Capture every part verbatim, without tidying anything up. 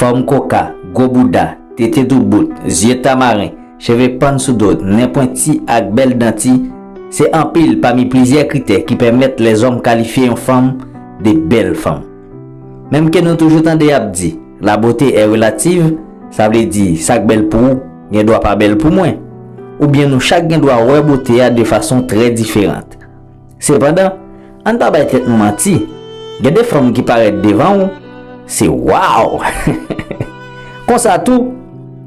Fòm koka, gwo bouda, tete doubout, zye tamaren, cheve pann sou do, nen pwenti ak bèl danti, se anpil pami plizyè kritè ki pèmèt lèzòm kalifye yon fanm de bèl fanm. Menm ke nou toujou tande y ap di, la beauté est relative, sa vle di, sa k bèl pou ou, gen dwa pa bèl pou mwen. Oubyen nou chak gen dwa wè bote a de fason trè diferan. Sepandan, ann pa bay tèt nou manti, gen de fanm ki parèt devan w, se waw! Konsa tou,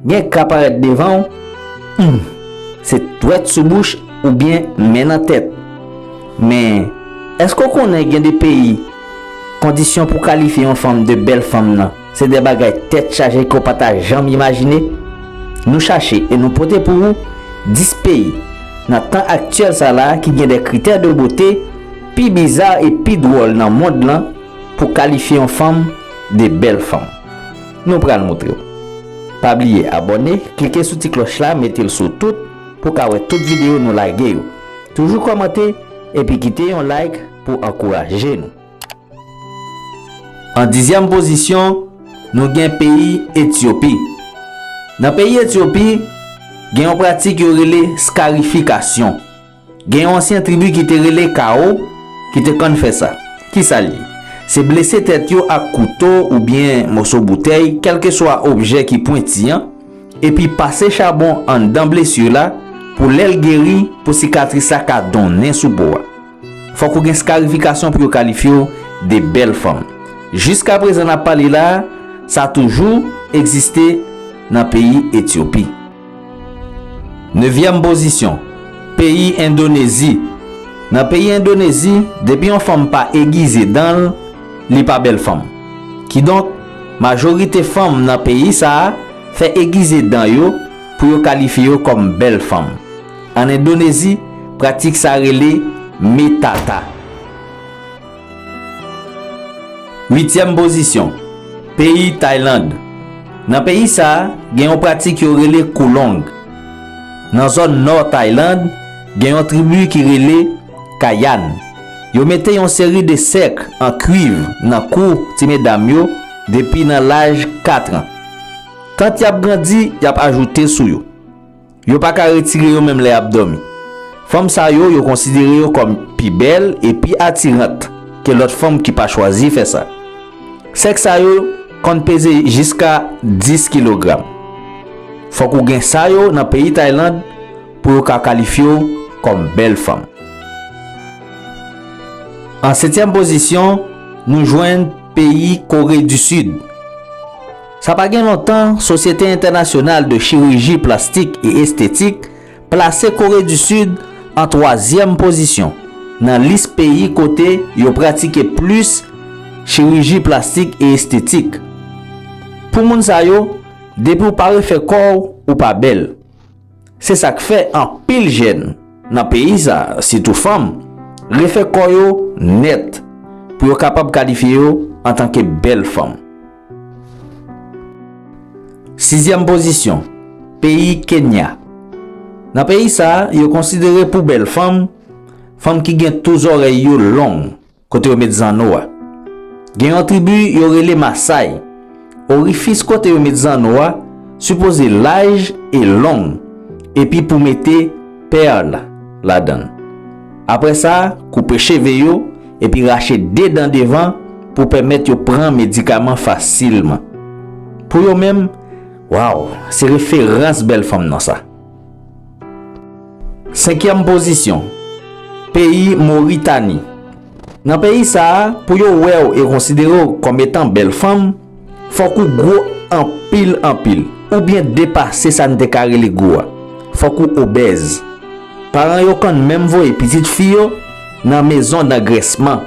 gen k ka parèt devan w, hmm, se twèt sou bouch oubyen men nan tèt. Men, èske w konnen gen de peyi, kondisyon pou kalifye yon fanm de bèl fanm nan, se de bagay tèt chaje ke w pa ta janm imajine? Nou chache e nou pote pou ou dis peyi nan tan aktyèl sa la ki gen de kritè de bote pi biza e pi dwòl nan mond lan pou kalifye yon fanm de bèl fanm. Nou pral montre w. Pa bliye abòne, klike sou ti klòch la, mete l sou tout pou w ka wè tout videyo nou lage yo. Toujou kòmante epi kite yon like pou ankouraje nou. An dizyèm pozisyon, nou gen peyi Etyopi. Nan peyi Etyopi, gen yon pratik yo rele skarifikasyon. Gen yon ansyen tribi ki te rele Kawo ki te konn fè sa. Kisa l ye? Se blese tèt yo ak kouto oubyen moso boutèy, kèlkeswa objè ki pwenti an, epi pase chabon anndan blesi la pou lè l geri, pou sikatris la ka donnen sou po a. Fòk ou gen skarifikasyon pou yo kalifye w de bèl fanm. Jiskaprezan n ap pale la a, sa toujou egziste nan peyi Etyopi. Nevyèm pozisyon, peyi Endonezi. Nan peyi Endonezi, depi yon fanm pa egize dan l, li pa bèl fanm. Kidonk, majorite fanm nan peyi sa a fè egize dan yo pou yo kalifye yo kòm bèl fanm. An Endonezi, pratik sa rele metata. Uityèm pozisyon, peyi Tayland. Nan peyi sa a, gen yon pratik yo rele kulong. Nan zòn nò Tayland, gen yon tribi ki rele Kayan. Yo mete yon seri de sèk an kwiv nan kou ti medam yo depi nan laj kat an. Tan y ap grandi, y ap ajoute sou yo. Yo pa ka retire yo menm lè y ap dòmi. Fanm sa yo, yo konsidere yo kòm pi bèl e pi atirant ke lòt fanm ki pa chwazi fè sa. Sèk sa yo konn peze jiska dis kilogram. Fòk ou gen sa yo nan peyi Tayland pou yo ka kalifye w kòm bèl fanm. An setyèm pozisyon, nou jwenn peyi Kore di Sid. Sa pa gen lontan, Sosyete Entènasyonal de Chiriji Plastik e Estetik plase Kore di Sid an twazyèm pozisyon nan lis peyi kote yo pratike plis chiriji plastik e estetik. Pou moun sa yo, depi w pa refè kò w, ou pa bèl. Se sa k fè anpil jèn nan peyi sa a, sitou fanm, refè kò yo nèt pou yo kapab kalifye yo antanke bèl fanm. Sizyèm pozisyon, peyi Kenya. Nan peyi sa a, yo konsidere pou bèl fanm, fanm ki gen tou zòrèy yo long, kote yo met zanno a. Gen yon tribi yo rele Masay. Orifis kote yo met zanno a sipoze laj e long, epi pou mete pèl ladan l. Apre sa, koupe cheve yo, epi rache de dan devan pou pèmèt yo pran medikaman fasilman. Pou yo menm, waw, se referans bèl fanm nan sa. Senkyèm pozisyon, peyi Moritani. Nan peyi sa a, pou yo wè w e konsidere w kòm etan bèl fanm, fòk ou gwo anpil, anpil, oubyen depase sa n te ka rele gwo a. Fòk ou obèz. Paran yo konn menm voye pitit fi yo nan mezon dangrèsman.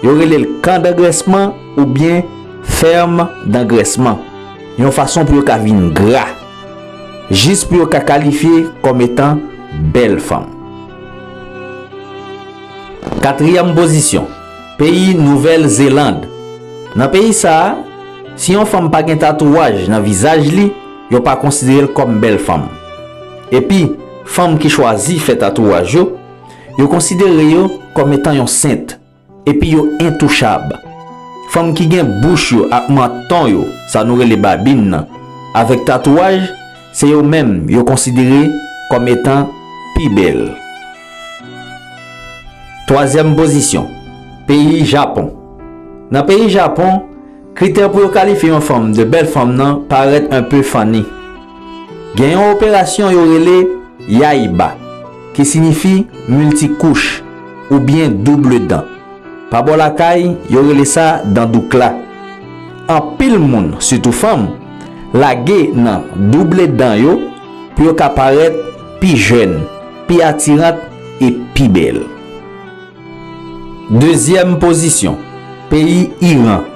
Yo rele l kan dangrèsman oubyen fèm dangrèsman. Yon fason pou yo ka vin gra. Jis pou yo ka kalifye kòm etan bèl fanm. Katriyèm pozisyon, peyi Nouvèl Zeland. Nan peyi sa a, si yon fanm pa gen tatouaj nan vizaj li, yo pa konsidere l kòm bèl fanm. Epi, fanm ki chwazi fè tatouaj yo, yo konsidere yo kòm etan yon sent, epi yo entouchab. fanm ki gen bouch yo ak manton yo, sa nou rele babin nan, avèk tatouaj, se yo menm yo konsidere kòm etan pi bèl. Twazyèm pozisyon, peyi Japon. Nan peyi Japon, kritè pou yo kalifye yon fanm de bèl fanm nan parèt enpe funny. Gen yon operasyon yo rele yaiba, ki siyifi miltikouch oubyen double dan. Pa bò lakay, yo rele sa dan doukla. Anpil moun, sitou fanm, lage nan double dan yo pou yo ka parèt pi jèn, pi atirant e pi bèl. Dezyèm pozisyon, peyi Iran.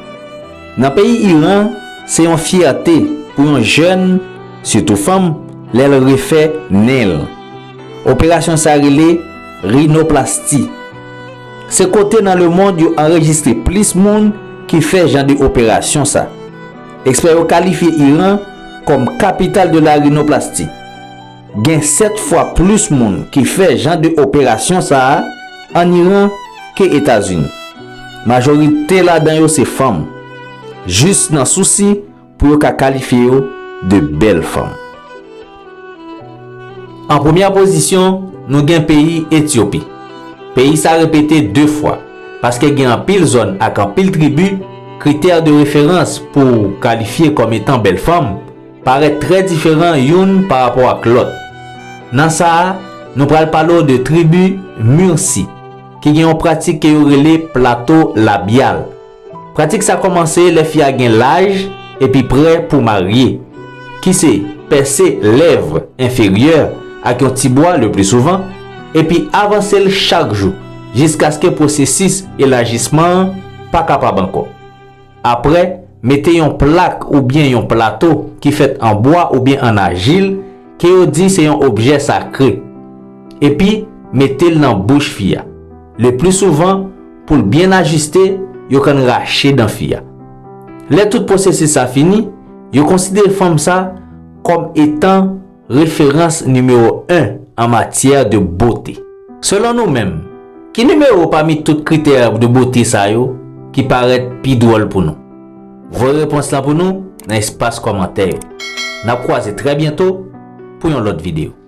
Nan peyi Iran, se yon fyète pou yon jèn, sitou fanm, lè l refè nen l. Operasyon sa rele rinoplasti. Se kote nan lemonn yo anrejistre plis moun ki fè jan de operasyon sa. Ekspè yo kalifye Iran kòm capital de la rhinoplastie. Gen sèt fwa plis moun ki fè jan de operasyon sa a ann Iran ke Etazini. Majorite ladan yo se fanm, jis nan sousi pou yo ka kalifye yo de bèl fanm. An premyè pozisyon, nou gen peyi Etyopi. Peyi sa repete de fwa, paske gen anpil zòn ak anpil tribi, kritè de referans pou w kalifye kòm etan bèl fanm parèt trè diferan youn parapò ak lòt. Nan sa a, nou pral pale w de tribi Mursi, ki gen yon pratik ke yo rele plato labyal. Pratik sa kòmanse lè fi a gen laj epi prè pou marye, ki se pèse lèv enferyè ak yon ti bwa le pli souvan, epi avanse l chak jou, jiskaske pwosesis elajisman an pa kapab ankò. Apre, mete yon plak oubyen yon plato ki fèt an bwa oubyen an ajil, ke yo di se yon objè sakre, epi mete l nan bouch fi a. Le pli souvan, pou l byen ajiste, yo konn rache dan fi a. Lè tout pwosesis sa fini, yo konsidere fanm sa kòm etan referans nimewo en an matyè de bote. Selon nou menm, ki nimewo pami tout kritè de bote sa yo ki parèt pi dwòl pou nou? Voye repons lan pou nou nan espas kòmantè yo. N ap kwaze trè byento pou yon lòt videyo.